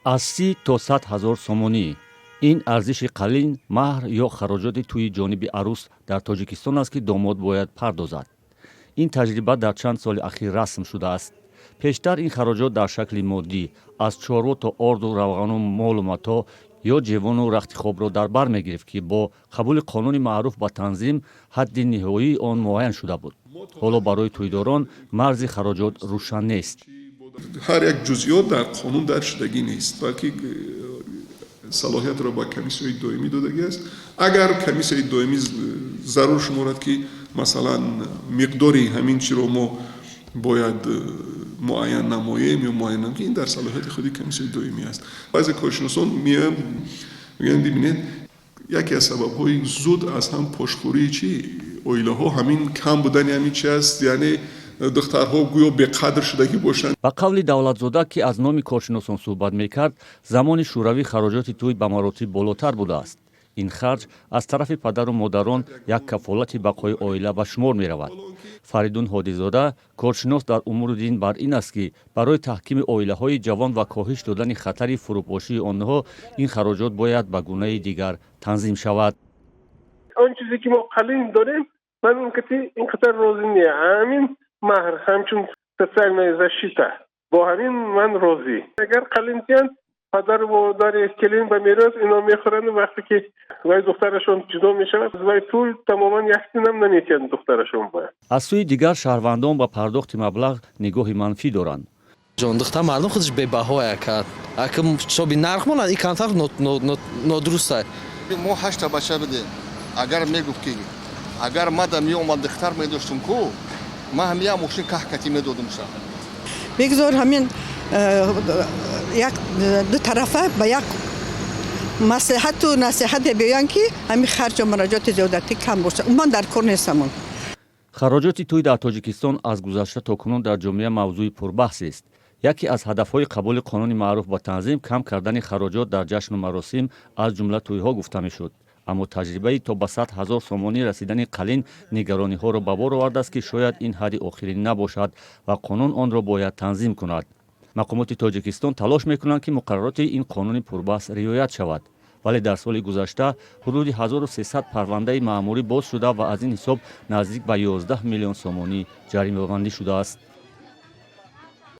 Аз 30 то 100 ҳазор сомонӣ — ин арзиши қалин, маҳр ё хароҷоти тӯйи ҷониби арӯс дар Тоҷикистон аст, ки домод бояд пардозад. Ин таҷриба дар чанд соли ахир расм шудааст. Пештар ин хароҷот дар шакли моддӣ аз чорво то орду равғану молу матоъ ё ҷевону рахти хобро дар бар мегирифт, ки бо қабули Қонуни маъруф ба танзим ҳадди ниҳоии он муайян шуда буд. Ҳоло барои тӯйдорон марзи хароҷот рӯшан нест. Ҳар як ҷузъиёт дар қонун дарҷ шудагӣ нест, балки салоҳиятро ба комиссияи доимӣ додагӣ аст. Агар комиссияи доимӣ зарур шуморад, ки масалан миқдори ҳамин чиро мо бояд муайян намоем ё муайян намоем, ин дар салоҳияти худи комиссияи доимӣ аст. Баъзе коршиносон меоянд, мегӯянд: бибинед, яке аз сабабҳои зуд аз ҳам пошхӯрии чи оилаҳо ҳамин кам будани ҳамин чи аст, яъне духтарҳо гӯё беқадр шудагӣ бошанд. Ба қавли Давлатзода, ки аз номи коршиносон суҳбат мекард, замони Шӯравӣ хароҷоти тӯй ба маротиб болотар будааст. Ин харҷ аз тарафи падару модарон як кафолати бақои оила ба шумор меравад. Фаридун Ҳодизода, коршинос дар умури дин, бар ин аст, ки барои таҳкими оилаҳои ҷавон ва коҳиш додани хатари фурӯпошии онҳо ин хароҷот бояд ба гунаи дигар танзим шавад. Он чизе ки мо қалин дорем, ман ин қадар розӣ не. Ҳамин маҳр ҳамчун социальная защита, бо ҳамин ман розӣ. Агар қалин диҳанд, падару модари келин ба мерос ино мехӯранд. Вақте ки вай духтарашон ҷудо мешавад, вай пул тамоман як тинам наметиҳанд духтарашон ба. Аз сӯи дигар, шаҳрвандон ба пардохти маблағ нигоҳи манфӣ доранд. Ҷон, духтар мардум худаш бебаҳоя кард. Ака ҳисоби нарх монад, ин камтар нодуруста. Мо ҳашта бача бидем. Агар мегуфт, ки агар мада меомад, духтар медоштум ку, ман ҳам як мошин каҳкатӣ медодумша. Бигзор ҳамин як ду тарафа ба як маслиҳату насиҳате биёянд, ки ҳамин харҷу мароҷоти зиёдатӣ кам бошад. Умуман дар кор нестамон. Хароҷоти тӯй дар Тоҷикистон аз гузашта то кунун дар ҷомеа мавзӯи пурбаҳсест. Яке аз ҳадафҳои қабули Қонуни маъруф ба танзим кам кардани хароҷот дар ҷашну маросим, аз ҷумла тӯйҳо, гуфта мешуд. Аммо таҷрибаи то ба 100 ҳазор сомонӣ расидани қалин нигарониҳоро ба бор овардааст, ки шояд ин ҳадди охирин набошад ва қонун онро бояд танзим кунад. Мақомоти Тоҷикистон талош мекунанд, ки муқаррароти ин қонуни пурбаҳс риоят шавад, вале дар соли гузашта ҳудуди 1300 парвандаи маъмурӣ боз шуда ва аз ин ҳисоб наздик ба 11 миллион сомонӣ ҷаримабандӣ шудааст.